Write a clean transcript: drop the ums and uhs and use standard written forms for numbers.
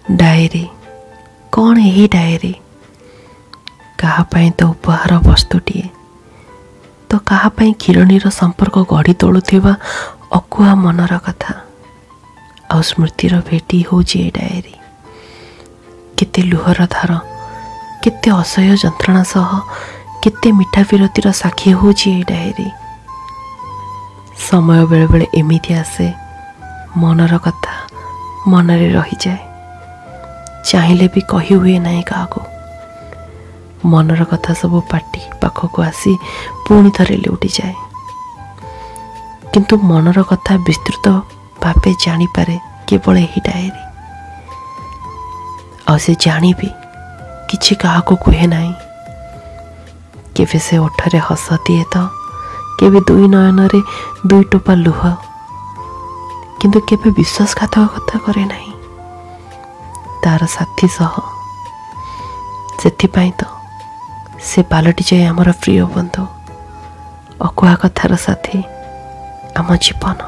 Diary କ'ଣ? ଏହି diary କାହା ପାଇଁ ତ ଉପହାର ବସ୍ତୁଟିଏ ତ କାହା ପାଇଁ କ୍ଷୀରଣୀର ସମ୍ପର୍କ ଗଢ଼ି ତୋଳୁଥିବା ଅକୁହା ମନର କଥା ଆଉ ସ୍ମୃତିର ଭେଟି ହେଉଛି ଏ ଡାଏରୀ। କେତେ ଲୁହର ଧାର, କେତେ ଅସହ୍ୟ ଯନ୍ତ୍ରଣା ସହ କେତେ ମିଠା ବିରତିର ସାକ୍ଷୀ ହେଉଛି ଏ ଡାଏରୀ। ସମୟ ବେଳେବେଳେ ଏମିତି ଆସେ, ମନର କଥା ମନରେ ରହିଯାଏ, ଚାହିଁଲେ ବି କହି ହୁଏ ନାହିଁ କାହାକୁ। ମନର କଥା ସବୁ ପାଟି ପାଖକୁ ଆସି ପୁଣି ଥରେ ଲେଉଟିଯାଏ। କିନ୍ତୁ ମନର କଥା ବିସ୍ତୃତ ଭାବେ ଜାଣିପାରେ କେବଳ ଏହି ଡାଏରୀ, ଆଉ ସେ ଜାଣିବି କିଛି କାହାକୁ କୁହେ ନାହିଁ। କେବେ ସେ ଓଠରେ ହସ ଦିଏ ତ କେବେ ଦୁଇ ନୟନରେ ଦୁଇ ଟୋପା ଲୁହ, କିନ୍ତୁ କେବେ ବିଶ୍ୱାସଘାତକତା କରେ ନାହିଁ ତାର ସାଥୀ ସହ। ସେଥିପାଇଁ ତ ସେ ପାଲଟିଯାଏ ଆମର ପ୍ରିୟ ବନ୍ଧୁ, ଅକୁହା କଥାର ସାଥୀ, ଆମ ଜୀବନ।